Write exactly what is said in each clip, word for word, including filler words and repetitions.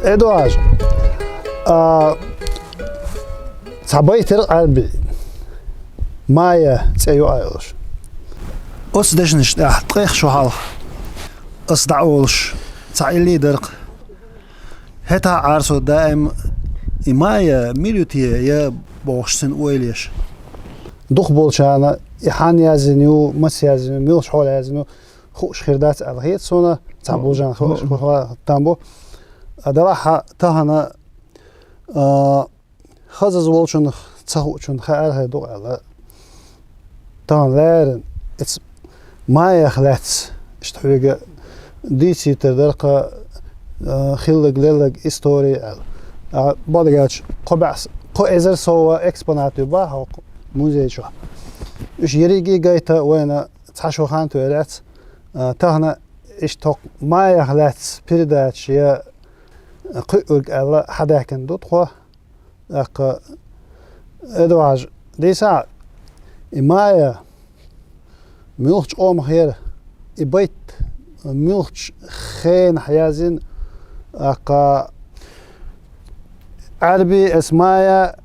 Эдуард, а, цхьа байт яр Ӏарбий, «Майя цӀе йоӀ» йолуш. Оцу дешнаш тӀехь ткъех шо хьалха ас дӀа а олуш, цхьа илли дара-кх. ХӀетахь Ӏара со даим, и Майя мила ю те я бохуш цуьнан ойла еш. Дукхахболчарна и хьанна яздина ю, маца яздина ю, муьлхачу хьолехь яздина ю, хууш хир дац аьлла хета суна, цхьаболчарна хууш хир там бу. А, делахь а тахана, а, хазаза волчунна, ца хуучунна хаьара хир ду аьлла. Тахана леррина, эцу Майях лаьцна, иштта хьоьга дийцийтар дара-кх, а, хилларг-лелларг истори аьлла. А, бакъдерг аьлча, кхо бӀе, кхо эзар сов экспонат ю боху хӀокху музей чохь. Уьш ерриге а гайта вайна цхьа шо хан тоьар яц, а, тахана иштта хӀокху Майях лаьцна передача я кхуьург аьлла хьадаьккхина ду тхо. ТӀаккха, Эдуард, дийца, и Майя муьлхачу къомах яра, и байт муьлхачу хенахь яздина, тӀаккха Ӏарбий, эцу Майя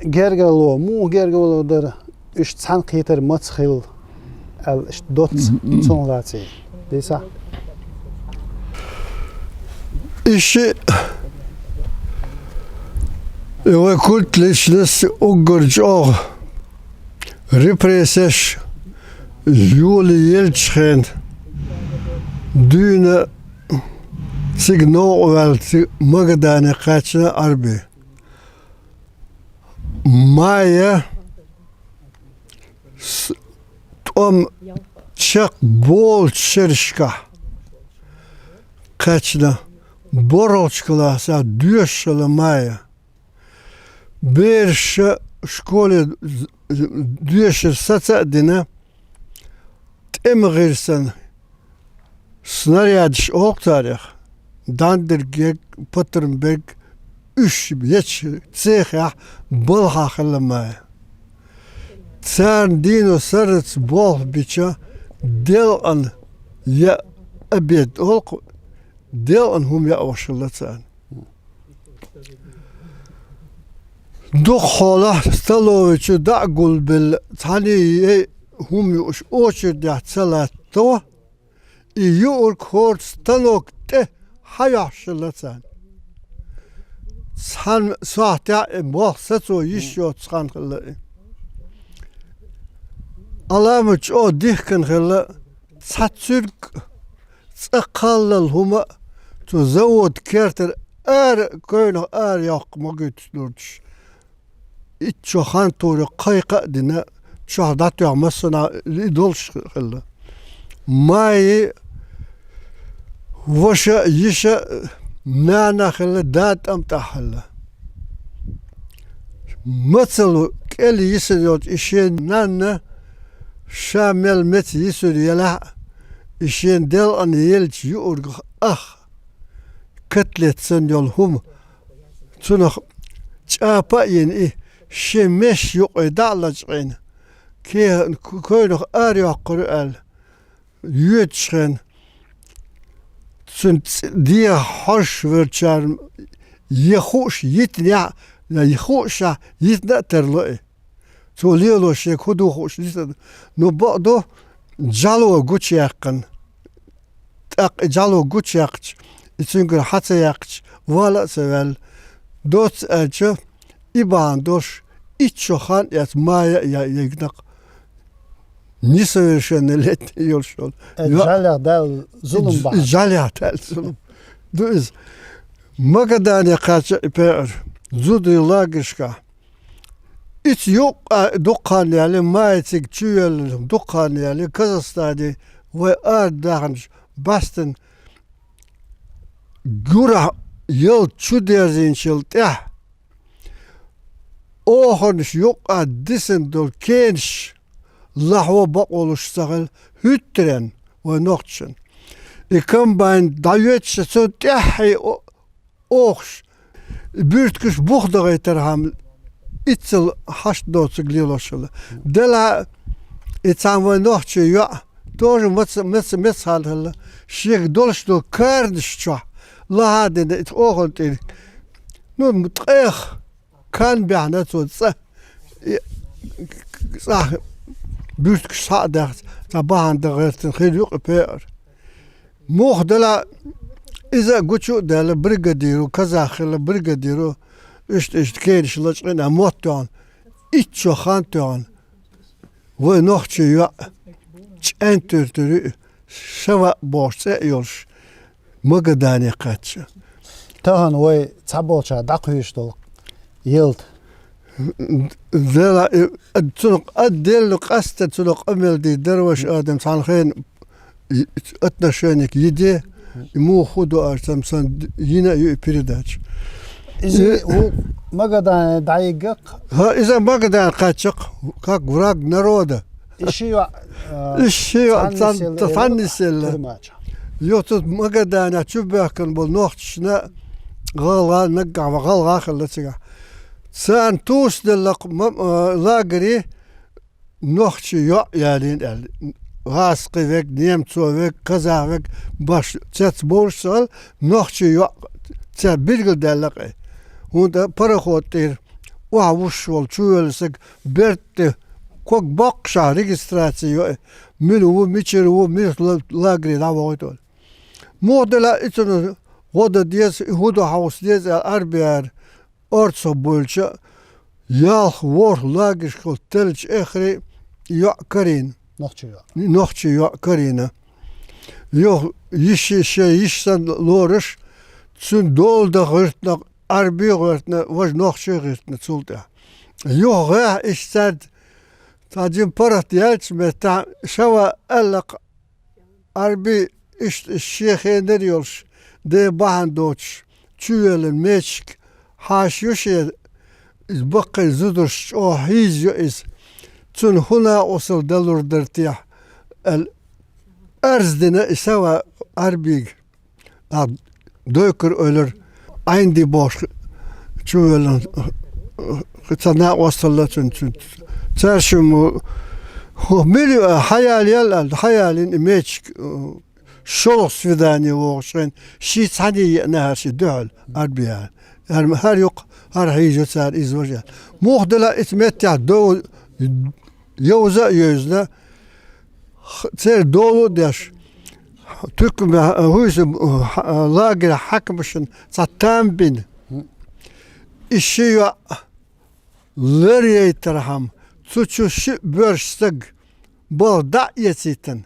гергарло, муха гергарло дара, уьш цхьаьна кхетар маца хилла аьлла, иштта доцца цунах лаций. Дийца. И шиъ, и вай культалличность уггар чӀогӀа репрессеш йолаеллачу хенахь дуьйна цига новкъа ваьлла, цига Магадане кхаьчна Ӏарбий. Майя с-, тӀом чекхболчу шерашкахь кхаьчна, борхалгӀачу классехь доьшуш хилла Майя. Бераша школе з-, з-, доьшура саца а дина, тӀеман гӀирсан снарядаш олу царех, дӀандерг ерг, патрон берг, уьш ечу цехехь балхахь хилла Майя. Царна дийно сарралц болх бича, делкъана яа обед олу-кх, делкъана хӀума яа ваш хилла царна. Дукхахьолахь столовый чу дӀа а гулбелла, цхьаьний яй хӀума юуш очередехь ца латто, и юург хӀора станок тӀе хьайохьуш хилла царна. Цхьана сохьтехь и болх сацо йиш йоцу хан хилла и. Ӏаламат чӀогӀа дихкина хилла, цхьа цуьрг а, цкъа кхаллал хӀума а цу завода кертара ара, кевнах ара йоккха могуьйтуш лурдуш. Итт шо хан тур кхайкха а дина, чохь дӀатоьхна массанхьа и долуш хилла. Майи ваша а, йиша а, нана а хилла, да тӀам тӀехь хилла. Мацалла кӀел йисина йолчу и шен нанна ша мел меца йисур елахь а, и шен делкъана еллачу юургах ах, котлет санна йолу хӀума, цунах чӀапа а йина и, шен меш юкъе дӀа а лачкъийна, кехат-, кевнах арайоккхур ю аьлла, йоьдучу хенахь, цуьнан цӀе-, дегӀах хьожуш верчарна я хууш йитинехь а, я хууш а йитина а тарло и. Цо лело шега хӀун ду хууш йитина. Ну, бакъду, жӀало гучуяьккхина. ТӀаккха и жӀало гучуяьккхича, и цуьнгара хьа ца яьккхича, вала а ца ваьлла. Доцца аьлча, и бахьана долуш, итт шо хан эцна Майя а я-, егнакъ. Несовершеннолетний йолуш йолу. Э, йо-, жӀалех даьлла зулам бахьана. ЖӀалех даьлла зулам. Ду иза. Магадане кхаьчна и пекъар. Зударий лагершкахь. Ица юккъа дуккха хан яьлла, Майя цига чувоьллина дуккха хан яьлла, Казахстане вай арадаханчу бастана гурахь ялта чу дерзийначул тӀаьхьа, оханаш юккъа дисина долу кенаш лахьо бакъо луш ца хилла, хӀуьттаренна вай нохчашна. И комбайн дӀайоьдуш, цунна тӀаьххье о-, охуш, и буьртигаш бух дахийтархьама, иццал хьашт доцург лелош хилла. Делахь а, и цхьана вайн нохчийн йоӀ, тоже маца-, маца-, мацахь хилла, шега долуш долу каранаш чохь, Лахьа дина и оха тӀера. Ну, ткъех кан баьхна цо цӀа. И цӀа буьртигаш схьа а даьхна, цхьа бахьана дан гӀертина хир ю-кх и пеар. Муха делахь, иза а гучу а даьлла, бригадиро, казах хилла бригадиро, иштта-иштта кенаш лачкъийна, мотт тоьхна, итт шо хан тоьхна, вай нохчий йоӀ, ЧӀен-Туьртуьри, Шава бохуш цӀе а йолуш, Магадане кхаьчча. Тахана вай цхьаболчара дӀакхуьйсуш долу ялта. Дела, э, цунах а делла, къаста цунах къамел дийр дара ваша адам, цхьана хенахь и отношеника йиде, и муха хӀун ду аьлча, сан, сан йина а ю и передача. Иза Э, ву Магадане дӀайиггакх? ХӀа, иза Магадане кхаьччакх, как враг народа. И ши йоӀ, а, И ши йоӀ цхьанна цан-, нисъелла цхьанна нисъелла. Курмача. Юха цу Магаданехь чубоьхкина болу нохчашна гӀалгӀа, наггахь гӀалгӀа хилла цигахь. Царна тусаделла-кх ма-, а, лагере нохчий йоӀ ялийна аьлла. ГӀазкхи верг, немцо верг, казах верг, баш цец болуш ца хилла, нохчий йоӀ цаьрга билгалдаьлла-кх и. ХӀунда пароход тӀера охьавуссуш волу чувоьллина стаг берда тӀе ког боккхушехь регистраци йо и, мила ву, мичара ву, муьлха ла-, лагере дӀавохуьйту аьлла. Муха делахь и цунна гӀо дан деза, и хӀун ду хьовса деза аьлла, Ӏарбияра орцах буьйлча, ялх-ворхӀ лагершкахула теллачу эххаре йоӀ карийна. Нохчий йоӀ. Нохчий йоӀ карийна. Юха йиш, шен йиш санна лоруш, цуьнан дола дан гӀиртина, Ӏарби гӀиртина, важа нохчий гӀиртина цул тӀаьхьа. Юха гӀехь иштта цаьрца цхьа жима паргӀат яьллачу меттехь Шава аьлла-кх, Ӏарби иштта шен хенара йолуш, ден бахьана доцуш, чувоьллина мечиг хьаша ю шен, иза баккхий зударшна чӀогӀа хьийза ю иза. Цунна хӀун накъосталла далур дара техьа, аьлла, арз дина и Шава Ӏарбига. А дойкур ойлура, Ӏайнди бохуш чувоьллина цхьа накъосталла цуьнан, цуьнан. Цаьршимма, хӀу, мила ю, хьаялаял аьлла, хьаялийна и мечиг, шолгӀа свидание вогӀучу хенахь, шиъ цхьаьна а еана хӀара шиъ дуьхьал, Ӏарбияна. ХӀара, хӀара юкъа, хӀара хьийза цара иза важа. Муха делахь, иза меттехь дов-, йовза а йовзина, х-, церан долу а деш, туькаме, хӀуьйса, лагеран хьаькамашна цхьа там бина. И ши йоӀ лар яйтархьама, цу чу шиъ боьрша стаг балха дӀа а эцийтина,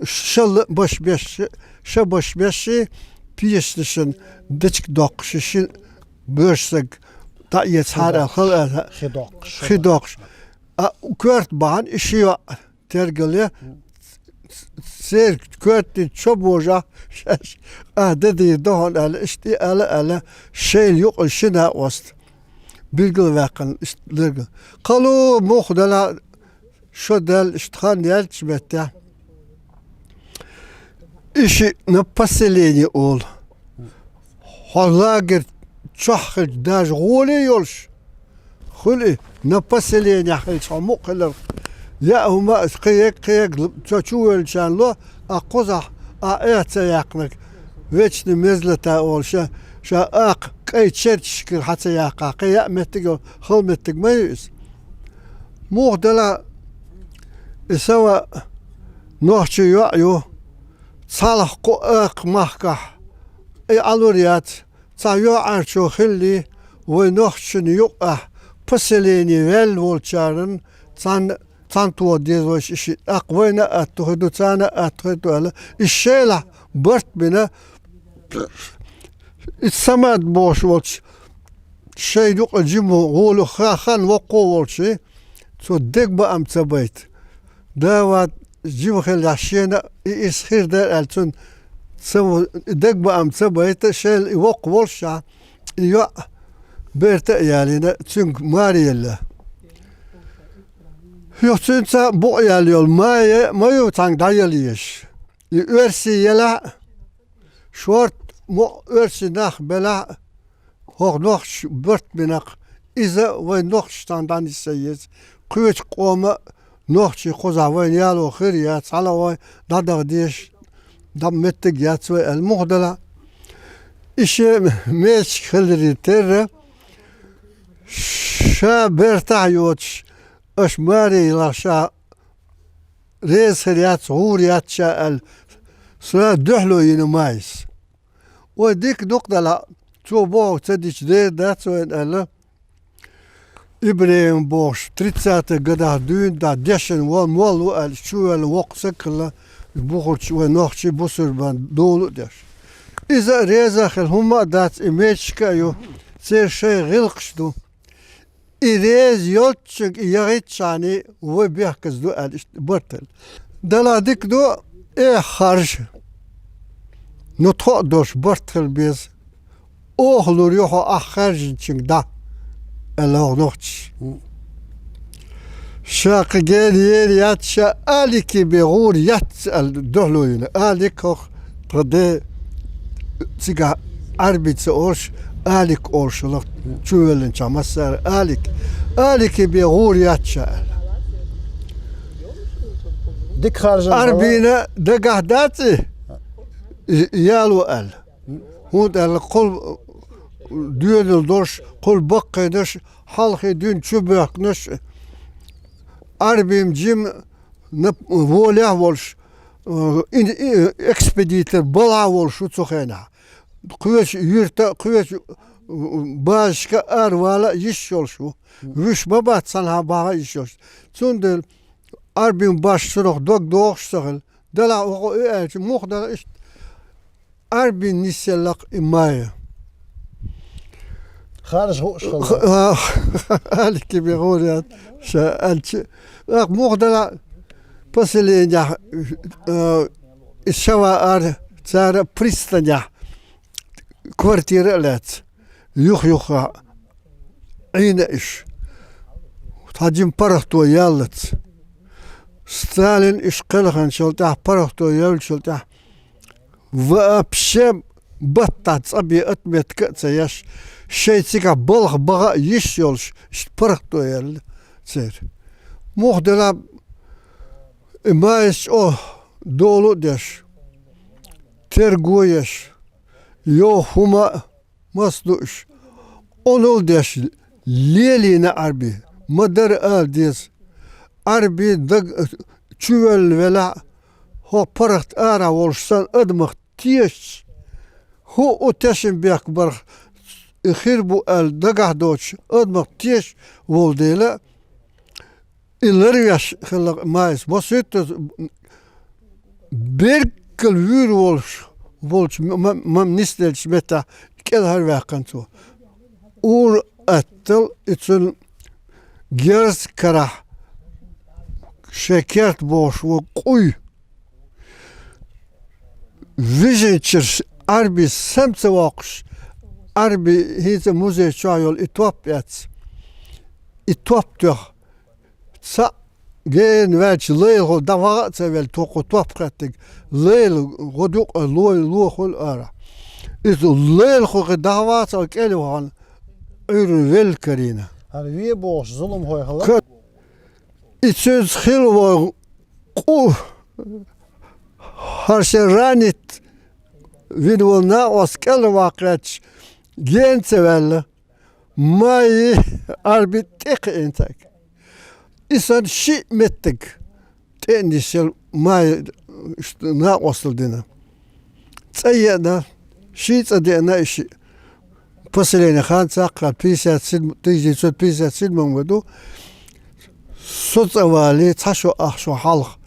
шал баш беш, ша баш беш, пешнашна дечиг доккхуш, ши боьрша стаг дӀа а эцахьара, хала а, хи доккхуш. Хи доккхуш. А коьрта бахьана и ши йоӀ тергале, церан коьртаниг чо божахь, шаьш а де дийр ду хьуна аьлла, иштта и ала, ала, шайна юкъа ши накъост билгалваьккхина, иштта лерга. Кхало муха делахь, шо даьлла, иштта хан яьллачу меттехь, и шиъ на поселение олу. Хьо лагерь чохь хилча, даже гӀоле а йолуш, хуьлу и, на поселенехь хилча, хьо мукъа хиларх. Яа хӀума а кхин ерг, кхин ерг, цо чувоьллачарна ло, а кхузахь, а эхь ца яьккхинарг, вечный мерзлота олу ша, ша акха кӀайн черташкара хьа ца яккхахь, кхин яа меттиг а, хала меттиг ма ю иза. Муха делахь, и Шава нохчий йоӀ ю, цхьалха кху акха махкахь, и Ӏалур яц, цхьа йоӀарчо хилли, вай нохчашна юкъахь поселение ваьлла волчарна цхьаьна, цхьаьна тоха деза вайша и шиъ. ТӀаккха вайна а атта хир ду, царна а атта хир ду аьлла, и шелахь барт бина, и самад бохуш волчу шайн юкъа жима гӀоле ха-, хан воккхо а волчу, цо дегабаам ца байта. Дава жима хилла шена а и иза хир дара аьлла, цунна ца во-, дегабаам ца байта, шел и воккха волуш а, и йоӀ берта а ялийна, цуьнга маре елла. Юха цуьнца букъ яьлла йолу мае ма ю цхьаьнга дӀаяла езаш. И оьрси елахь а, шорта мукъа оьрси нах белахь а, хӀокху нохчаша барт бина-кх, иза вайн нохчашна дӀанисса еза. Кхечу къома а нохчий кхузахь вайна яло хир яц, хьала вай дӀадаха дезаш, дӀа меттиг яц вай аьлла, муха делахь. И шен мечка хиларе терра, ша бертахь йоцуш, аша маре ялахь, ша реза хир яц, гӀур яц ша аьлла, ша дуьхьало йина Майис. Вай дика дукха делахь, цо боху ца дича дер дац вайна аьлла. ИбрахӀим бохуш, тридцатый годах дуьйна дӀа дешна вон молла ву аьлла, чувоьллина воккха саг хилла, бухарчу вай нохчий бусурбан дола а деш. Иза а реза а хила хӀумма а дац, и мечка а ю, церан шайн гӀиллакхаш ду. И реза йолччунга и яхийтчхьана вай бехказа ду аьлла, иштта барт хилла. Дала дика ду, э, харжа. Ну, тхо а долуш барт хила беза. Оха лур ю хьо ахь хаьржинчуьнга дӀа, аьлла оха нохчаша. Ша кхин гена ера яц, ша Алике бен гӀур яц аьлла дуьхьало йина. Алик хӀокху тхан де цигахь Ӏарби ца олуш, Алик олуш хилла чувоьллинчохь массара Алик. Алике бен гӀур яц ша аьлла. Дика харжа Ӏарбина дагахь дац и, яло аьлла. ХӀунда аьлла кхул доьнал долуш, кхул баккхийнаш, хьалхе дуьйна чу боьхкинаш, Ӏарбин жима нап-, волехь а волуш, э, ин-, и-, экспедитор балхьа а волуш ву цу хенахь. Кхечу юьрта а, кхечу, э, базашка а аравала а йиш йолуш ву. Вуьш ма бац цхьанхьа бахьа а йиш йолуш. Цундела Ӏарбин башха цунах дог дохуш ца хилла. Делахь оха и аьлча, муха дара иштта Ӏарбин нисъелла-кх и Майя. Харжа хууш хилла. Алике бен гӀур яц ша аьлча. ТӀаккха муха дара поселенехь, э, и шаваара цара пристанехь квартира а лаьцна. Юх-юха Ӏийна иш. Цхьа жима паргӀато яьллац. Сталин иш кхелхинчул тӀаьхьа, паргӀато яьллачул тӀаьхьа, вообще баттахь цӀа бен отметка а ца еш, шайн цигахь балха баха а йиш йолуш, иштта паргӀато яьлла церан. Муха делахь, и Майис чӀогӀа дола а деш, терго а еш, йоху хӀума а, маса ду уьш, Ӏуналла деш лелийна Ӏарби, ма-дарра ала деза. Ӏарби даг чувоьлла велахь а, хӀокху паргӀат ара волуш санна адамах тешаш, хӀуъу тешнабехк барх и хир бу аьлла дагахь доцуш адамах тешаш волу дела, и ларвеш хилла Майис, босуьйтаза бергкал вуьйр волуш волчу ма-, ма-, ма-, нисделлачу меттехь кӀелхьарваьккхина цо. Ур аттал и цуьнан герз карахь шен керт бохуш ву къуй. Вижинчерш Ӏарби сам ца воккхуш, Ӏарби хӀинца музей чохь йолу и топ эцна. И топ тоьхна, цхьаъ гена ваьлча, лайлахо дӀаваха а ца велла, тхо кху топ кхеттиг, лайла гӀо дукъа лой лохула ара. Иза лайлахо кхин дӀаваха а ца кӀел вахана, Ӏуьйран велла карийна. ХӀара ве бохуш зуламхой хала. Ка-, и цуьнца хила вой къу, хӀара шен ранит вина волу накъост кӀелваккхаьчча, гена ца ваьлла. Майи Ӏарби тӀе кхиъна цаьрга. И санна шиъ меттиг тӀе а нисъелла, Майи накъостал дина. ЦӀа еана, ши цӀа деана и шиъ. Поселение хан цхьаьна пятьдесят седьмой, тысяча девятьсот пятьдесят седьмом году со цӀа валий, цхьа шо, ах шо хьалха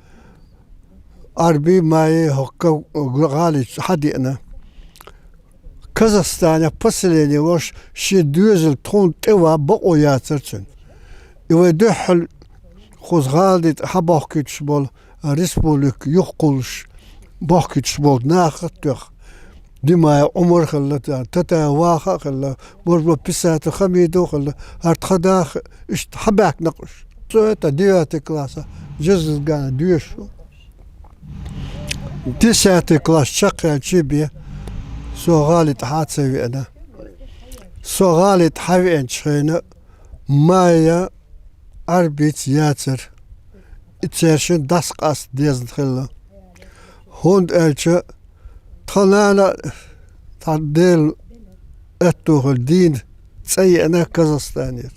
Ӏарби, Майи хӀокху гӀали схьадеана. Казахстанехь поселение волуш, шен доьзал тхуна тӀе ван бакъо яцара цуьнан. И вай дуьххьал кхуза гӀала тӀе хьабохкуьйтуш болу, республика юхакхуллуш бохкуьйтуш болу нах а тоьхна. Димаев Ӏумар а хилла, Татаев Ваха а хилла, Боржо писатель Хамидов а хилла, хӀара тхан даха иштта хьабаьхкина уьш. Со это девятый класса Жезилгана доьшу. Десятый класс чекхъяьлча бен со гӀали тӀаьхьа а ца веана. Со гӀали тӀаьхьа веанчу хенахь Майя Ӏарбица яцара. И цершин дас къаста дезна хилла. ХӀунда аьлча тха нана, тха Дела аьттув хуьлда, дийна цӀа еана Казахстанера.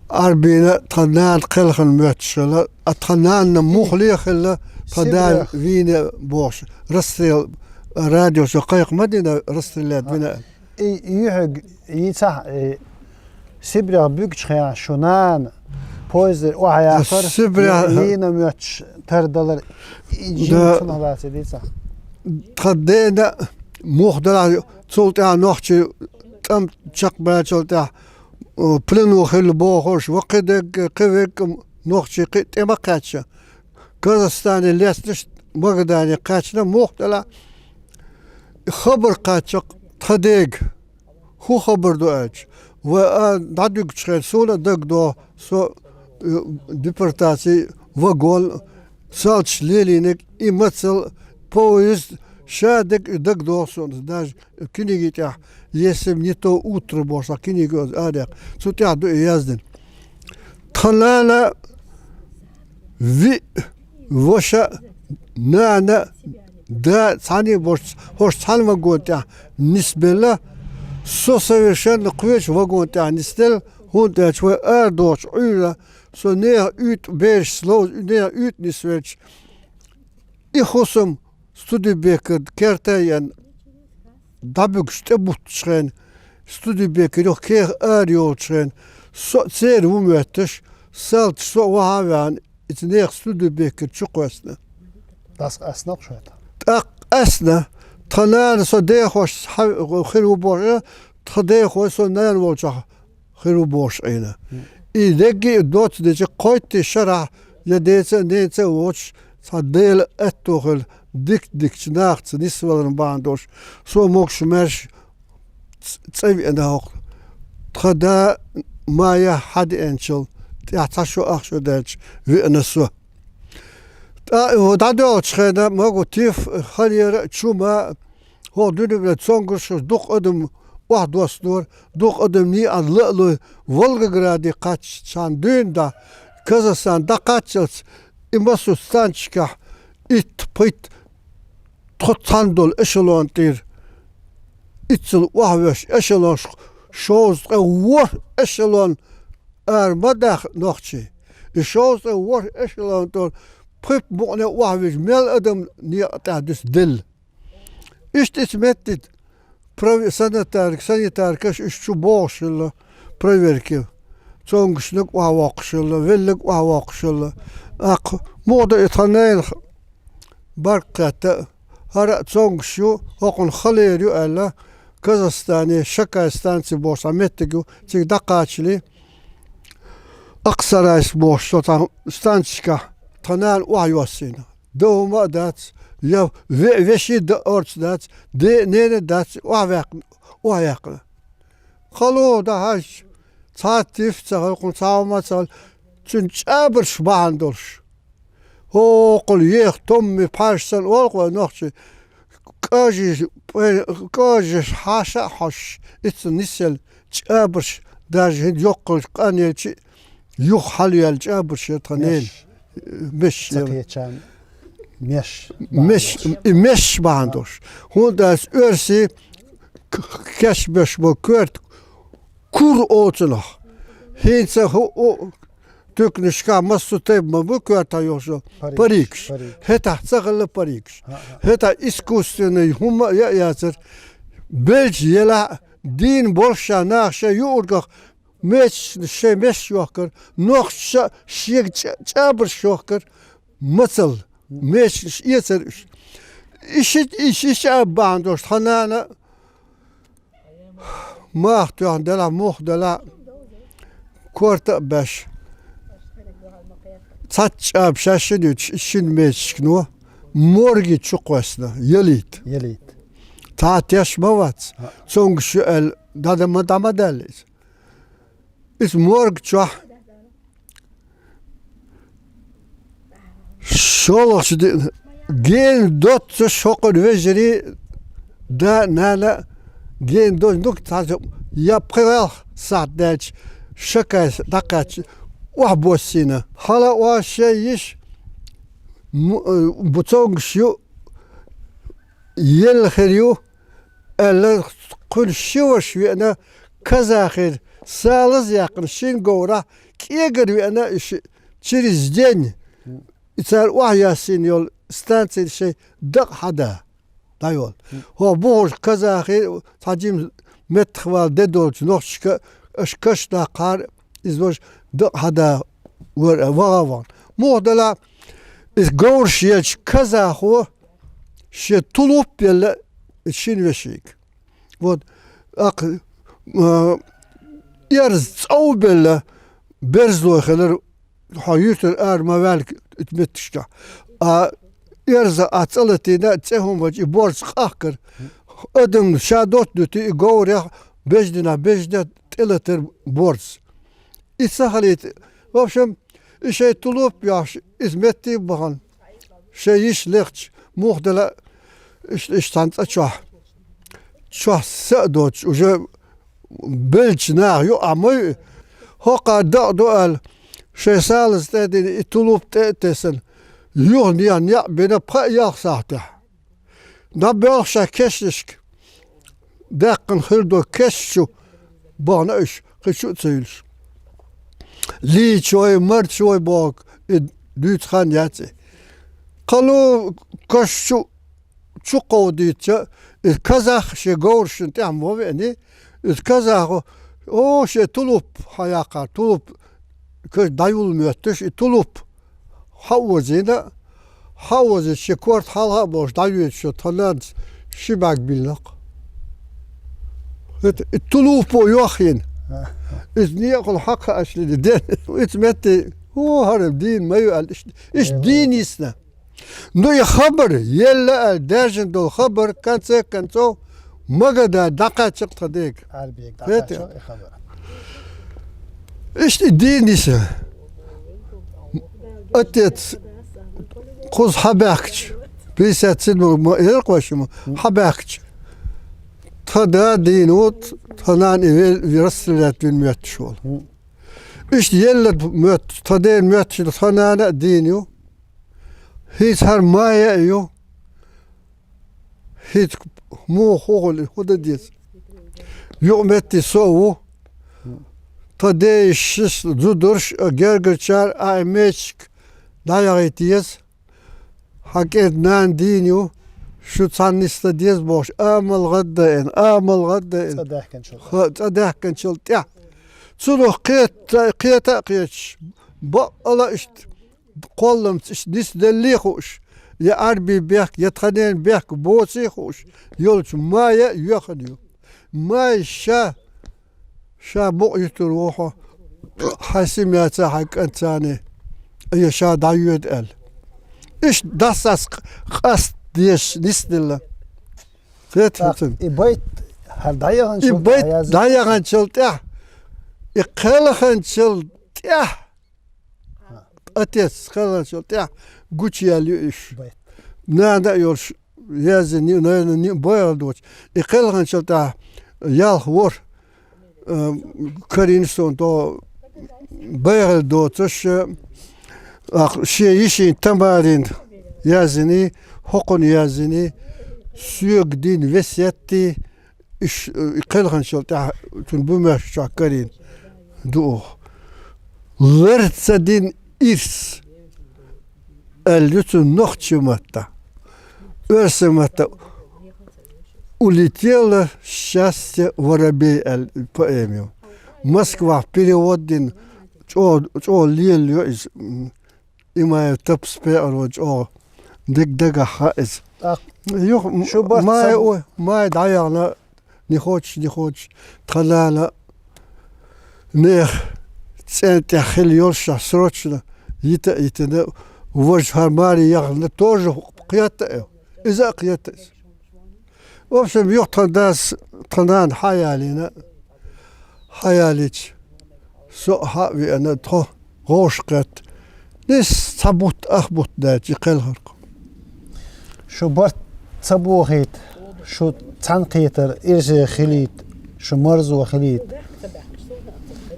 Ӏарбийна тха нана кхелхина моьттуш хилла, а тха нана муххале а хилла, тха да Сибрех. Вийна бохуш, расстрел, радио чу кхайкха ма дина, расстрелять вина. И юьхьиг йийцахь, и Сибрех буьгучу хенахь шун нана поездера охьаяхар, Сибрех. Йийна моьттуш тардалар, и жима Да. Цунах лаций дийцахь. Тхан дена муха далахь, цул тӀаьхьа нохчий тӀам чекхбаьллачул тӀаьхьа, о, плено хилла бохурш, ва кхин дерг, кхин верг нохчий кхин тӀе ма кхаьчна. Казахстане лесташ, Магадане кхаьчна, муха далахь, хабар кхаьчна тхан дега. ХӀун хабар ду аьлча, вай а дӀадуьгучу хенахь суна а дагадогӀу, со, э, депортацин вагон, салташ лелийнарг, и мацалла, поезд, ша дерг дагадогӀу суна, даже книги тӀехь, «Если б не то утро» бохуш, книги оцу арех. Цу тӀехь ду и яздина. Тхан нана, виъ, ваша, нана, да, цхьаьна а болуш, хӀорш цхьана вагон тӀехь нисбелла, со совершенно кхечу вагон тӀехь нисделла, хӀунда аьлча вай арадохучу Ӏуьйранна со нехан уьйтӀа бераш ловза, нехан уьйтӀа нисвелча, и хӀусам Студебеккера керта а еана, дӀабуьгуш тӀебуттучу хенахь, Студебеккера юха кехат ара йолчу хенахь, со а церан ву моьттуш, салташа со а вахьа а ваьхьна, иза нехан Студебеккера чу кхоьссина. ТӀаккха къаьстина хьо? ТӀаккха къаьстина, тхан нана со дехошца хьа-, хир ву бохуш, тхан дехо со нана волчохь хир ву бохуш Ӏийна. И дерриге а доцца дечу кхойтта шарахь я деца а, неца а воцуш, цхьа Делан аьтто хилла, дика-дикачу нахаца нисваларна бахьана долуш, со могуш-маьрша ц-, цӀа веана хӀокху. Тхан да Майя хьадеанчул тӀаьхьа цхьа шо, ах шо даьлча веана со. ТӀаккха хӀу дӀадоьлхучу хенахь, могу тиф, холера, чума, хӀокху дуьненан цомгушхуьлуш дукха адам охьадоссадора, дукха адам некъан лаа а лой, Волгограде кхаьчча, царна дуьйна дӀа, Казахстане дӀакхаччалц, и массо а станцешкахь итт-пхийтта, тхо цхьаьна долу эшелон тӀера. Иццал охьавоьссуш эшелонаш, шовзткъе ворхӀ эшелон ара ма даха нохчий. И шовзткъе ворхӀ эшелон тӀера пхи-пхи мукъане охьавижа мел адам некъа тӀехь дуьсу делла. Иштта иза меттиг прови-, санитарка-, санитаркаш уьш чу богӀуш хилла, проверки. Цомгушниг охьавоккхуш хилла, веллиг охьавоккхуш хилла. ТӀаккха муха ду и тхан ненах барккхетта а, хӀара а цомгуш ю, хӀокхунна холера ю аьлла, Казахстане Шакай станци бохуш цхьа меттиг ю, цига дӀакхачале, Аксарайс бохуш со цхьа станцешкахь тхан нана охьайоссийна. Дан хӀума а дац, я ве-, вешин дан орца дац, де-, нена а дац, охьаваьккхина, охьаяьккхина. Хало дан хьаьжча, цхьа а тиф ца хилла, кхунна цхьа хӀума а ца хилла, цуьнан чӀабарш бахьана долуш. ХӀокхул еха томми пхьаьрш санна олу-кх вай нохчий, кӀажий, пӀе-, кӀажаш хьаша а хьошуш, иццан нисъелла чӀабарш, даже хӀинца йоккхалчу къанъелча а юха хьалаяьлла чӀабарш яра тхан ненан. Меш. Меш яра. Ца кхечарна меш. Меш, и меш бахьана долуш. ХӀунда аьлча оьрсий к-, кечбеш болу коьрта кур олу цунах. ХӀинца хӀу-, у-, туькнашкахь массо а тайпа ма бу коьртахь йолуш йолу парикаш. Парикаш. Парикаш. ХӀетахь ца хилла парикаш. ХӀа, хӀа. ХӀетахь искусственный хӀума а яа яцара. Белча елахь а, дийна болуш ша наха шайн юургах мешаш, шайн мешаш йохкара, нохчаша а шега чӀа-, чӀабарш йохкара, мацалла, мешаш эцара уьш. И ши, и ши чӀаба бахьана долуш тхан нана мах тоьхна делахь, муха делахь, корта а беш, цхьацца чӀаба шаьш шина юьтуш, шина мешашкано морги чу кхоьссина, ялийта. Ялийта. Цхьа а теш ма вац, цомгуш ю аьлла, дӀа-, ма дӀа ма даьлла иза. Иза морг чохь шолгӀачу ди-, гена доццуш хӀокхуьнан вежарий, да, нана, гена доццуш, ну, цхьа я пхи-ялх сахьт даьлча, Шакайс дӀакхаьчча, охьабоссийна. Хьала а ош шайн йиш, М-, э, бу цомгаш ю, елла хир ю, аьлла, кхуьнан ши ваша веана, казахера салаз яьккхина шин говрахь кӀегар веана, и ши-, через день, и цара охьаяссийна йолу станцина шайн дакъа хьада. ДӀайолу. ХӀокху бухахь казахи цхьа жима меттахвала де долчу нохчашка аша каш даккхахьара, иза важа дакъа хьада вара, ваха а вахана. Муха делахь, иза говраш елча казахо шен тулуп а елла иза шина вешига. Вот, аккха, а, эрза цӀа а белла, берзалой хилар, хьо юьртара ара ма ваьлла итт метташкахь. А эрза а цӀа латийна, цӀе хӀума вача и борз къахкара. Адам ша дотта дуьту и говрех, беждина, бежде тӀелатар борз. И ца хилийта, в общем, и шайн тулуп а йохьуш, иза метте а бахана, шайн йиш лехча, муха дала, иштта, иштта цхьана цӀа чохь. Чохь са а доцуш, уже беллачу наха юкъахь ма ю и. ХӀокхара дакъа ду аьлла, шайн салаз тӀе а дина, и тулуп тӀе а тесна, юха нехан некъ бина пхи-ялх сахьтехь. ДӀабоьлху ша кешнашка, даьккхина хир ду кешна чу, бахана уьш, кхин чу а ца юьлуш. Лийчой, марчой боху, и дуьйцу хан яц и. Кхало каш чу чу кховдийча, иза казах шен говрашна тӀехь ма веани, иза казахо, о, шен тулуп хьан яккхахьара, тулуп каш дӀаюлла моьттуш, и тулуп хьаозийна, хьаозийча шен корта хьалха а болуш дӀайоьдуш, тхан нанас ши бӀаьрг биллакх. ХӀета и тулупо йохйина. Иза некъала хьакха аьлла де. Иза метте, хӀу, хӀара дийна ма ю аьлла, иштта, иштта дийна йисна. Ну, и хабар, елла аьлла, даьржина долу хабар, конце концов, Магада дӀакхаьчча тхан дега. Арбега хӀета дӀакхаьчча и хабар. Иштта и дийна йиса. Отец, кхуза хьабаьхкича, пятьдесят седьмой ма, элла кхойшима, хьабаьхкича, тхан да дийна ву, тхан нана и вел-, расстрелять вина моьттуш волу. Иштта елла моьттуш, тхан дена моьттуш, тхан нана а дийна ю. ХӀинца хӀара мая а ю. ХӀинца муха хӀу хуьлу, хӀу дан деза? Юкъа метте со а ву. Тхан ден йиша зударша а, гергарчара а, а, мечашка дӀаяхийта еза. Хьан кӀентан нана дийна ю, шу цхьаьна нисдан деза бохуш, амал гӀаддаийна, амал гӀаддаийна. ЦӀа даьхкинчул тӀаьхьа. ХӀа, цӀа даьхкинчул тӀаьхьа. Цунах кхета, кхета а кхеташ, баккъала а иштта кхолламца иштта нисделлий хууш, я Ӏарбийн бехк, я тхан ненан бехк боций хууш, йолчу мая а йоьхна ю. Май ша, ша букъ йитур ву хьо, хьайн семьяца, хьайн кӀантаца, я ша дӀайоьду аьлла. Иштта дӀасас къ-, къаст дезаш нисделла. Хета хӀинца. И байт хӀара дӀаяханчул И байт дӀаяханчул тӀаьхьа, и кхелханчул тӀаьхьа, Отец кхелханчул тӀаьхьа гучуяьлла ю уьш. Нана а йолуш, яздина ю, наверное, ни-, байгӀал доцуш. И кхелханчул тӀаьхьа ялх вора, э, карийна суна тхо, байгӀал доцуш, э, ах-, шен йишин Тамарин яздиний, хӀокхунна яздиний, соьга дина весеттий, Иш, э, и кхелханчул тӀаьхьа цуьнан бумешка чохь карийна ду оха. Лар ца дина ирс, аьлла ю цуьнан нохчийн маттахь. Оьрсийн маттахь «Улетело счастье воробей» аьлла поэма ю. Москвахь перевод дина, чӀогӀа, чӀогӀа лелайо иза. М, Имаев Тапас пекъаро чӀогӀа диг дагахь хаьа иза. ТӀаккха Юха м-, шу барт май ца о-, май дӀаяхна, не хочешь, не хочешь, тхан нана нехан цӀенна тӀехь хила йолуш срочно йита а йитина, важа хӀара маре яхна тоже кхетта а, иза а кхетта иза. В общем, юха тхан дас, тхан нана хьаялийна, хьаялийча, со а хьа а веана, тхо гӀовш кхетта. Нис цхьа бутт, ах бутт даьлча, и кхелхарх. Шу барт ца бохийта, шу цхьаьна кхетар ирсе хилийта, шу марзо хилийта.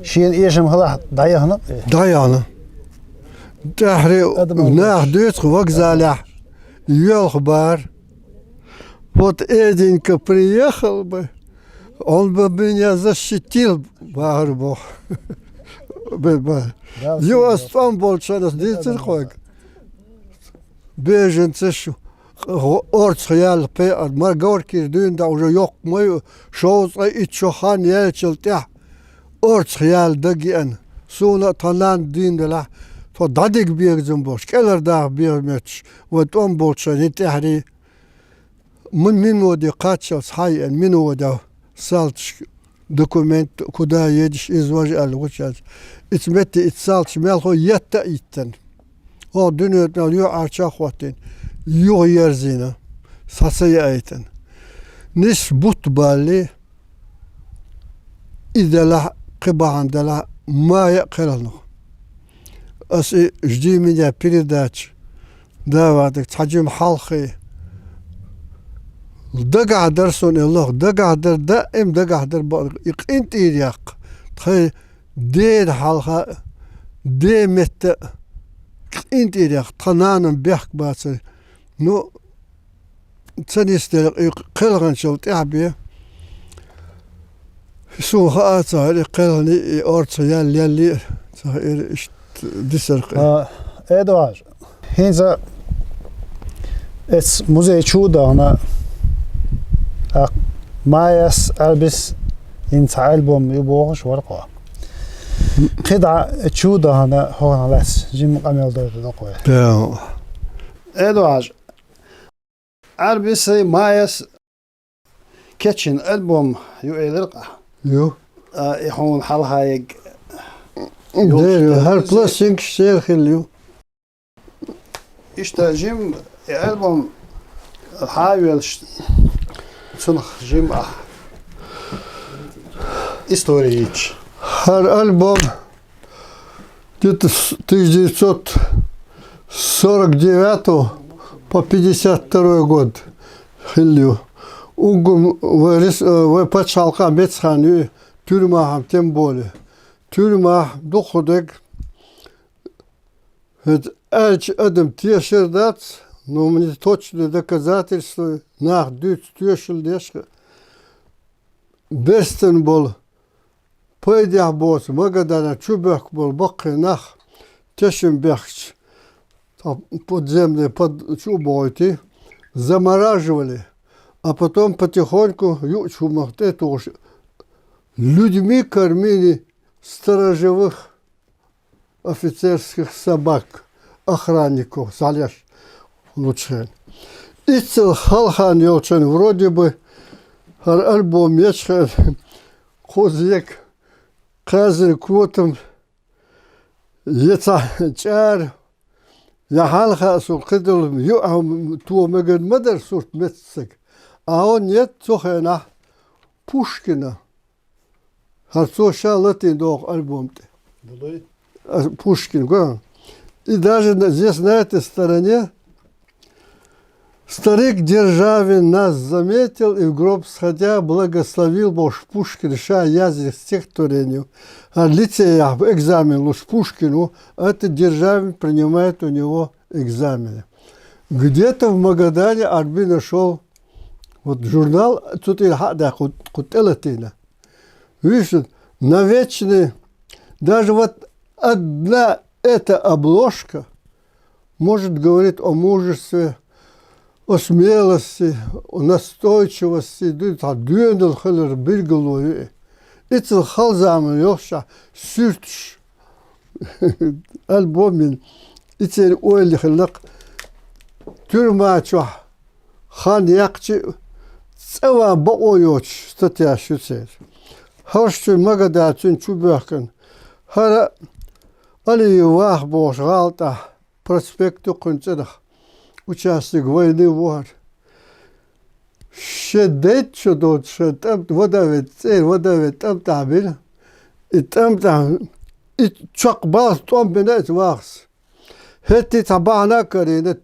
Шена эшам хилахь дӀаяхна? ДӀаяхна. ТӀехьри нах дуьйцу вокзалехь, йоьлху бара. Вот Эденька приехал бы, он бы меня защитил, бахар боху. Бе-, ба. Ю ас тӀом болчу шайнас дийцира хьоьга. Беженцаш орцах яьлла пхеа, мара Горькийра дуьйна дӀа уже йоккха ма ю, шовзткъе итт шо хан яьллачул тӀаьхьа орцах яьлла дага еана. Суна а тхан нанна дийна делахь, тхо дӀадига бегазам болуш, кӀелхьардаха бегӀа моьттуш, вай тӀом болчу шайна тӀаьхьарий. Мин-, миноде кхаччалц хьан еана, миноде салташ документ, куда едешь, из вожа аьлла гучуяьлча. Ица метте, ица салташ мелхо етта а йиттина. Оха дуьнен тӀехь юьхьӀаьрча а хӀоттийна, юха ерзийна, схьа ца яайтина. Нисса бутт баллий, и делахь, кхин бахьана делахь, мая а кхелхинарх. Ас и «Жди меня» передача да ватаг цхьа жима хьалххе. Дагахь дара суна и лаха, дагахь дара, даим дагахь дара бакъ, и къинтӀера яккха. Тхайн дена хьалха, ден метта а къинтӀера яккха, тхан нанан бехк бацара. Ну, ца нисделла и кхелхинчул тӀаьхьа бен. Суна хаа ца хьаьра, и кхелхина, и орца ял-, ялли а ца хиира, иштта дисар кхин. А, Эдуард, хӀинца эцу музей чу а дахана, а, Майас, Ӏарбис, хӀинца альбом ю бохуш вара кхо. КхидӀа чу а дахана, хӀокхунах лаьцна жимма къамел дойла доккхой. Да. Эдуард, Ӏарбисай, Майас кечйина альбом ю элира-кх ахь? Ю. А, и хьуна хьалха ерг? Дера ю, хӀара пластинкаш церан хилла ю. Иштта жимма и альбом хьа а велаш, цунах жимма ахь истори йича. ХӀара альбом где-то с тысяча девятьсот сорок девятого по пятьдесят второй год хилла ю. Уггар вай рес-, э, вай пачхьалкхехь меца хан ю и, тюрьмахь-м тем более. Тюрьмахь дукхах дерг, хӀета аьлча адам тешар дац, но мне точные доказательства, нах дуьйцу тоьшалла деш, берстина болу пайдехь боцу Магаданехь чубоьхку болу баккхий нах тешам бехкча, цхьа подземный под-, чу а бохуьйтий, замораживали, а потом потихоньку юучу хӀуманах тӀе а тухуш, людьми кормили сторожевых офицерских собак, охранников, схьалеш лучу хенахь. Иццал хьалха йолчун вроде бы хӀара альбом ечу хенахь кхузза ерг кхаьзна котам, я цхьа чӀара, я хьалха а суна кхидолу юкъахь тоха мегар ма дара сурт меттиг. А хӀун ецна цу хенахь Пушкина. ХӀара цо ша латийна доху альбом тӀе. Далуй? А, Пушкин, го. И даже на-, здесь, на этой стороне, старик Державин нас заметил и в гроб сходя благословил, бохуш, Пушкин ша яздина стихотворение. А лицеяхь экзамен луш Пушкину, это Державин принимает у него экзамены. Где-то в Магадане Ӏарби нашёл вот журнал, цу тӀера хьа а даьккхина, кху тӀе латийна. Видишь, навечный, даже вот одна эта обложка может говорить о мужестве, о смелости, о настойчивости, ду-, цхьа доьналла хилар билгало ю и. Иццал хала заман йолуш, суьрташ, альбом йина, и церан ойла хилла-кх, тюрьма чохь хан яьккхича а, цӀа ван бакъо йоцуш статьяш ю церан. ХӀорш цуьнан Магадана цуьнан чу боьхкина. ХӀара Алиев ваха бохуш гӀала тӀехь проспект ю кхуьнан цӀарах. Участник войны ву хӀара. Шен дейтта шо доцу шен тӀам-, вадаве, цӀера вадаве тӀам тӀехь бина. И тӀам тӀехь, и чекх балха тӀом бина иза вахас. ХӀетте цхьа бахьана а карийна,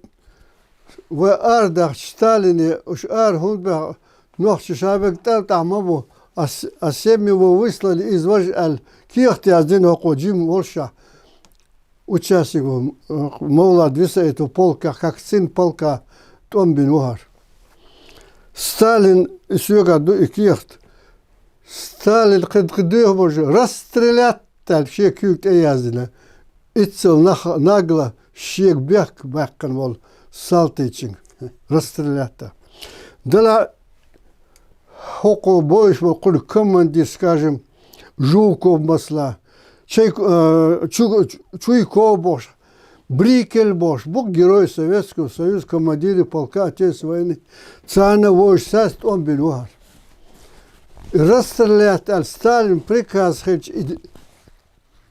вай арадахча Сталине, уьш ара хӀунда баьхна, нохчий ша мега тӀам тӀехь ма бу, а с-, а семьи его выслали из вожа аьлла, кехат яздина хӀокхо жима волушехь. участник ву, э, Мовлад Висаитов полках, как сын полка тӀом бина ву хӀара. Сталин, и соьга ду и кехат. Сталин кхин, кхин дуьхьа божа, расстрелять аьлла, шен куьйга тӀе яздина. Иццал нах-, нагла шега бехк баьккхина волу салтичинга. Расстрелять аьлла. Дала хӀокхо бойуш бу кхуьнан командир, скажем, Жуков масала, Чайк-, э, Чу-, Чуйков бохуш, Брикель бохуш, бу герой Советского Союза, командиры полка Отечественной войны, царна вовшашца тӀом бина ву хӀара. Расстрелять аьлла Сталин приказ хилча, и д-,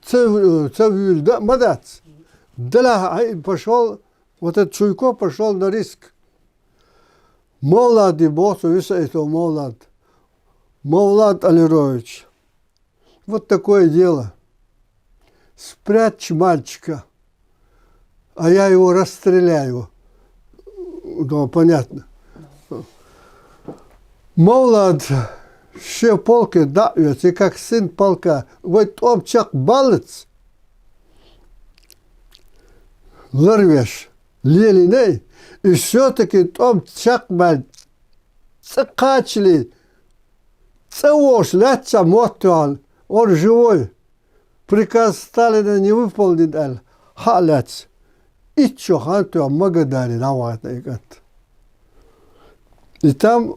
ца, ца вуьйла дан а ма дац. Делахь, хьай, пошёл, вот этот Чуйков пошёл на риск. Мовлади боху цо, Висаитов Мовлад. Мовлад Алирович. Вот такое дело. Спрячь мальчика, а я его расстреляю. Да, понятно. Мовлад, шен полке дӀа а оьций, как сын полка, вай тӀом чекхбаллалц ларвеш лелийнай, и всё-таки тӀом чекхбаьлла цӀа кхачале, цӀа вогӀуш лаьцна мотт тоьхна, он живой, приказ Сталина не выполнен аьлла, хьа а лаьцна, итт шо хан тоьхна Магадане дӀавахийтина и кӀант. И там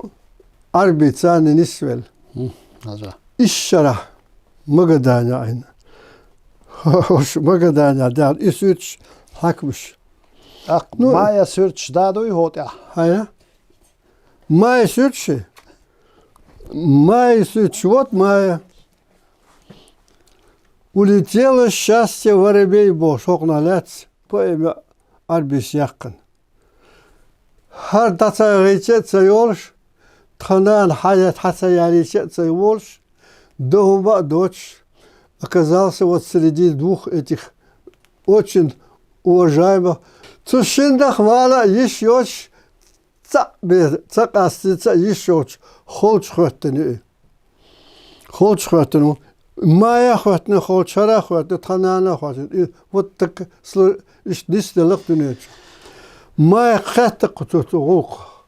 Ӏарбий царна нисвелла. Хм, хаза. Исс шарахь Магадане Ӏийна. ХӀорш Магадане даьлла, и суьрташ хьаькамаш. ТӀаккха Ну, Майя суьрташ да дуй хӀо тӀехь? Хьая? Майя суьрташ? Майя суьрташ, вот Майя. «Улетела счастье воробей» бохуш хӀокхунах лаьцна поэма Ӏарбис яьккхина. ХӀара дӀа ца гӀийча а ца йолуш, тхан нана хьан я хьан ца ялийча а ца волуш, дан хӀума а доцуш, оказался вот среди двух этих очень уважаемых. Цу шиннах вала а йиш йоцуш, цхьаъ бен ца къастийна, ца йиш йоцуш, холчу хӀоьттина ю и. Холчу хӀоьттина ву. Майя хӀоьттина, холчу хӀара а хӀоьттина, тхан нана а хӀоьттина. И вот так сло-, иштта нисделла-кх дуьнен чу. Майя кхетта-кх цу, цу гӀуллакхах.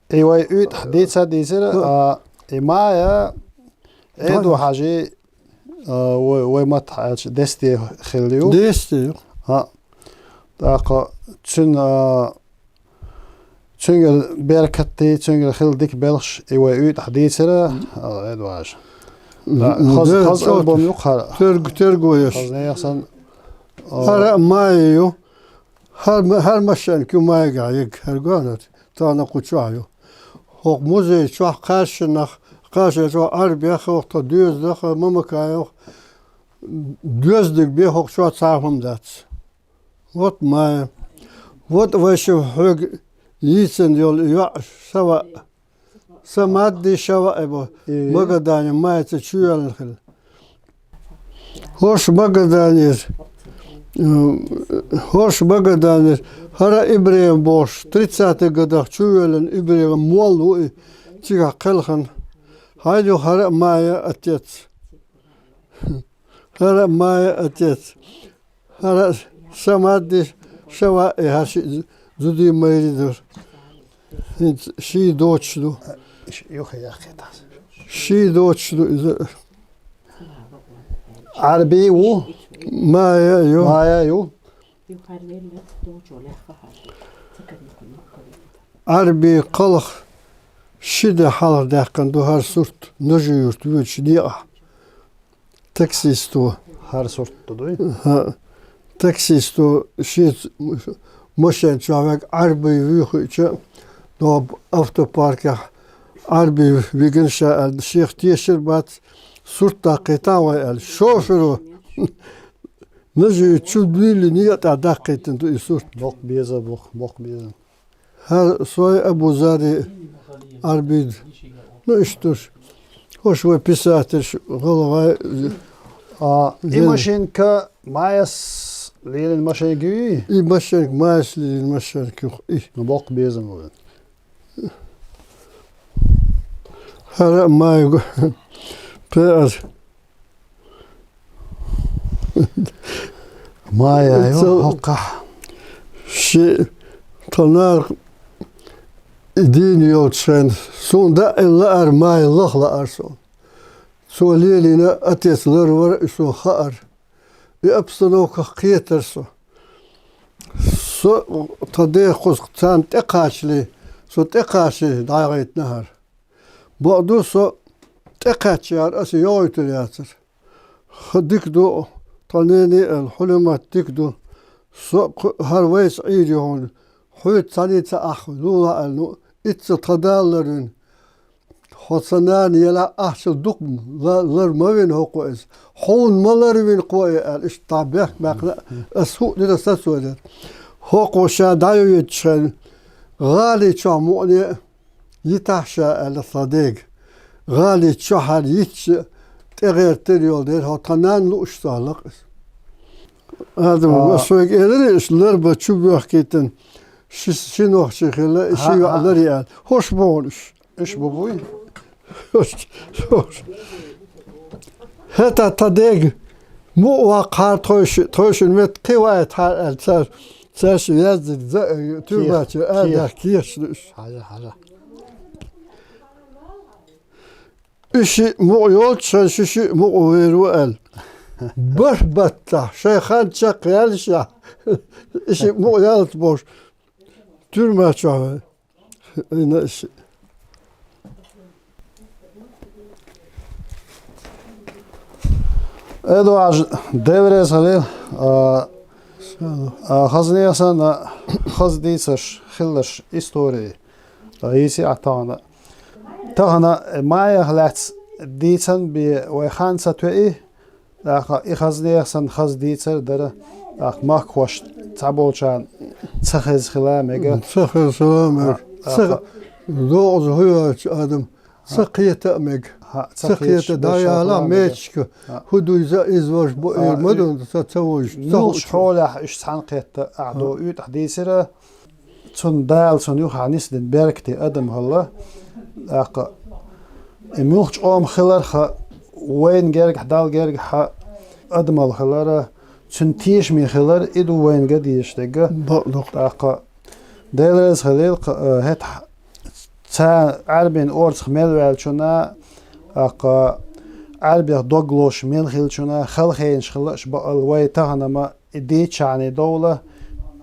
И вай уьйтӀахь дийца а дийцира, а, и Майя Ӏедо Хьажи, а, вай, вай маттахь аьлча, десте хилла ю. Десте ю. ХӀаъ. ТӀаккха цуьнан, а, цуьнгара беркатти, цуьнгара хилла дика белхаш и вай уьйтӀахь дийцира, а, Ӏедо Хьажа. М, Да, м, хаза, да, хаза чӀогӀа альбом ю-кх хӀара. Терг-, терго еш. Хаза нехан санна, а, ХӀара а Майя ю. ХӀара ма-, хӀара машенка ю Майягахь ерг, хӀара гонаца. Тахана кху чохь ю. ХӀокху музей чохь кхаьршиннах, кхаьршина чохь Ӏарбех, хӀокху тхан доьзалах, Мамакаевх, доьзалиг бен хӀокху чохь цхьа а хӀума дац. Вот Майя. Вот вай шу хьоьга йийцина йолу йоӀ Шава. Самадди Шава а бо. Э. Магадане Майяца чу йоьллина хилла. ХӀорш Магаданера, м, хӀорш Магаданера, хӀара Ибрем бохуш, тридцатый годах чувоьллина Ибрем молла ву и, цигахь кхелхина. Хьайна ю хӀара а Майя отец. ХӀара а Майя отец. ХӀара а Самадди Шава а, хӀара ши зудий майрий дара. ХӀинца ший доцуш ду. Ш-, юха яхкхетахь. Ший доцуш ду иза. Ӏарби ву? Майя ю. Майя ю. Ӏарби кхалха ши де хьалха даьккхина ду хӀара сурт, Нажи-Юрт воьдучу некъахь. Таксисто. ХӀара сурт ду дуй? ХӀаъ. Таксисто шеца машен чохь вега Ӏарби вуьйху хиъча, догӀу автопаркехь Ӏарби вигина ша аьлла, шех тешар бац, сурт даккхийтахьа вай аьлла. Шоферо Нажи-Юрт чу дуьйлина некъа тӀехь даккхийтина ду и сурт. Боккха безам, боккха, боккха безам. ХӀара сой Абу Зари Ӏарбид. Ну, иштта уж. ХӀорш вай писательш гӀалгӀай. А, и машинка Майяс лелийна машинка юй? И машинка Майяс лелийна машинка ю-кх и. Ну, боккха безам ву. ХӀара а Майя гу-, пе аз. Майя ю хӀокхахь. Ши тханар и дийна йолчу хенахь, суна даима лаьара Майя лаха лаьара суна. Цо лелийна, отец лар вара и суна хаьара. И обстановках кхетара со. Со тхан дехьа кхуза царна тӀекхачале, со тӀекхачале дӀагӀайтина хӀара. Бакъду, со тӀекхаьчча яра, аса йогӀуьйтур яцара. Ха дика ду, тхан нене а аьлла, Хьулимат, дика ду. Со кху-, хӀара вайца Ӏийр ю хьуна. Хьоьца цхьаьний ца Ӏахь лулахь аьлла, ну, итт цӀа тхан Дала ларвина. Хьо сан нана елахь, ахчал дукха ла-, лар ма вина хӀокхо иза. Хьуна ма ларвина кхо и аьлла, иштта дӀа бехк баьккхина, ас хӀуъа дина сацо дара. ХӀокхо ша дӀайоьдучу хенахь, гӀали чохь мукъане а йитахь ша аьлла тхан дега. ГӀали чохь хӀара йитча, тӀегӀертар йолу дела, хьо тхан нана лууш ца хилла-кх иза. Адам, а, ас вайга элира, иштта ларба чу боьхкийтина, ши, ши нохчий хилла, и ши йоӀ лар яьлла. ХӀорш бохуш. Уьш бу буй? ХӀета тхан дега мукъа ваккхахьара тхойши-, тхойшинна метта кхин вайтахьара аьлла, цара, цаьршинна яздина за-, тюрьмачу кехат. Ада кехаташ ду уьш. Хьажа, хьажа. И шиъ мукъа йолчу сан ши шиъ мукъа вер ву аьлла. Барх баттахь, шайн хан чекхъяьллашехь, и шиъ мукъа яллалц бохуш, тюрьма чохь вай. Ина и шиъ. Эдуард, Дела реза хилийла, а, а, хаза нехан санна, хаза дийцарш, хилларш, истори, а, йийци ахь тахана. Тахана Майях лаьцна дийцан бен вай хан ца тоьий, тӀаккха и хаза нехан санна хаза дийцар а дара, тӀаккха махкахошна цхьаболчарна ца хеза хила а мега. Ца хеза хила а мега. А, ца, а, докъаза хӀун йоцу адам, ца кхета а мега. А, ца кхета, дӀаяла мечка. А. ХӀун дуьйза иза ваш бу, а, эр ма ду, ца, ца вожу. Ца муьлхачу хьолехь уьш цхьаьна кхетта ахь до уьйтӀахь дийцира. Цунна Дала цунна юххехь нисдина беркате адам хилла. ТӀаккха и муьлххачу къомах хиларх а, вайна гергахь, Далла гергахь а адамалла хилар а, цуьнан тешаме хилар а, и ду вайна ган дезаш дерг а. Бакъду-кх. ТӀаккха Дела реза хилийла-кх, э, хӀетахь цара Ӏаьрбийн орцах мел ваьллачунна, тӀаккха Ӏаьрбех дог лозуш мел хиллачунна, хала хенаш хилла аша бакъал вай тахана ма и дийцчахьана довла,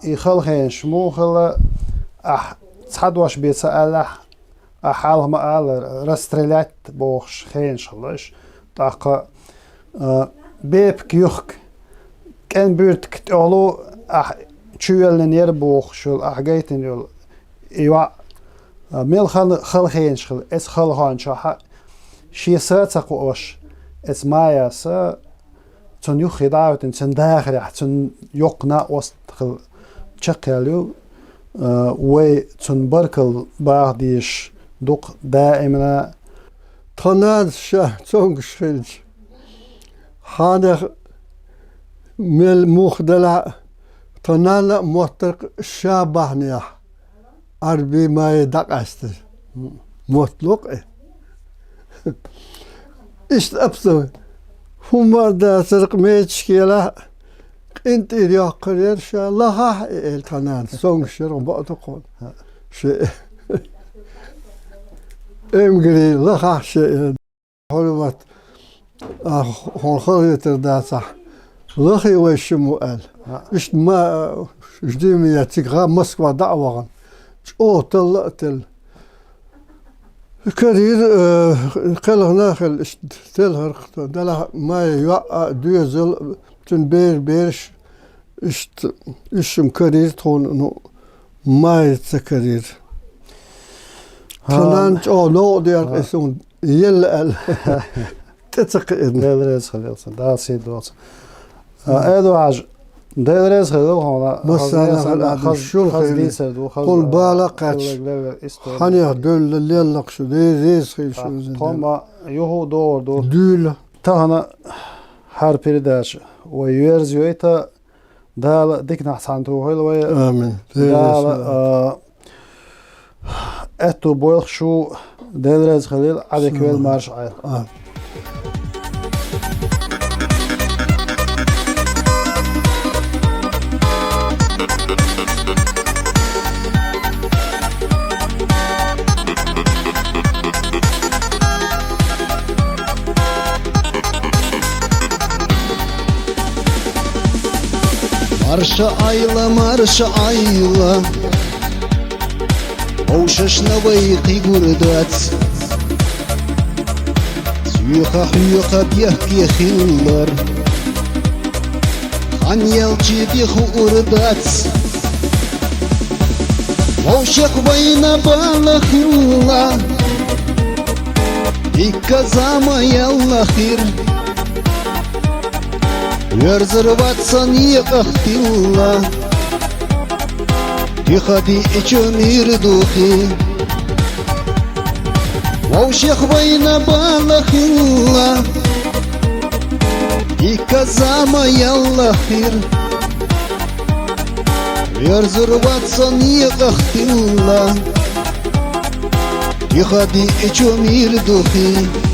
и хала хенаш муха хилла, ахь цхьа дош бен ца алахь, ахь хьалха ма аллара, расстрелять бохуш хенаш хилла аша. ТӀаккха, а, бепиг юхка, кӀен буьртиг тӀехула ахь чу йоьллина яра бохуш йолу, ахь гайтина йолу и йоӀ, а, мел хала, хала хенаш хилла, эцу хала хан чохь а шен са а ца кхоош, эцу Майяс а, цунна юххе дӀа а хӀоьттина, цуьнан дахарехь, цуьнан йоккха накъост хилла чекхъяьлла ю, а, вай цунна баркалла баха дезаш ду-кх даимна. Тхан нанас ша цомгуш хилча, хьенех мел муха делахь а, тхан нанна а моттар-кх ша бахьанехь. Ӏаьрби Майя дӀакъаьстира. Мотт ло-кх и. Иштта апсо. ХӀумма а дацара-кх, мечашка елахь а, къинтӀера йоккхур яра ша, лахахь и, элира тхан нанас. Сонгуш яра, бакъду-кх хьуна. Ши эмгари лахахь ши, элира. Хьуна ма-, а, хьуна хала хетар дацахь, лахий вай шиммо аьлла. А. Иштта ма, а, ждиме яц, цига гӀа Москва дӀа а вахана. ЧӀогӀа талла а телла. Карийра, э, кхелхана а хилла, иштта телхарх, делахь Майя йоӀ а, доьзал а, цуьнан бер-, бераш, иштта, уьш шимма карийра тхуна, ну, Майя ца карийра. Тхан нанна чӀогӀа новкъа дера-кх и суна, елла аьлла. ТӀе ца кхиира. Дела реза хилла цунна, Дала сий долу цунна. А, Эдуард, Дела реза хилла хьуна. Массарна а хаза, хаза дийцар ду, хаза, хьуна бала кхаьчча, хьанех девлла лелла-кх шу, Дела реза хилла шу. Тхо-м юха а догӀур ду. Дуьйла. Тахана хӀара передача вай йоьрза йойта, Дала диканехь цхьаьна тухийла вай. Амин. Дала, а, аьтту бойла шу, Дела реза хилийла, Ӏадика велла, марша Ӏайла. Амин. Марша Ӏайла, марша Ӏайла, вовшашна вай къигур дац. Цуьха хьоьха бехке хилар, хан яьлча тӀехуур дац. Вовшех вайна бала хилла, дикка зама яьлла хир. Верзар вац сан екъах тилла, тиха диъчу мир духий. Вовшех вайна бала хилла, дикка зама яьлла хир. Верзар вац сан екъах тилла, тиха диъчу мир духий.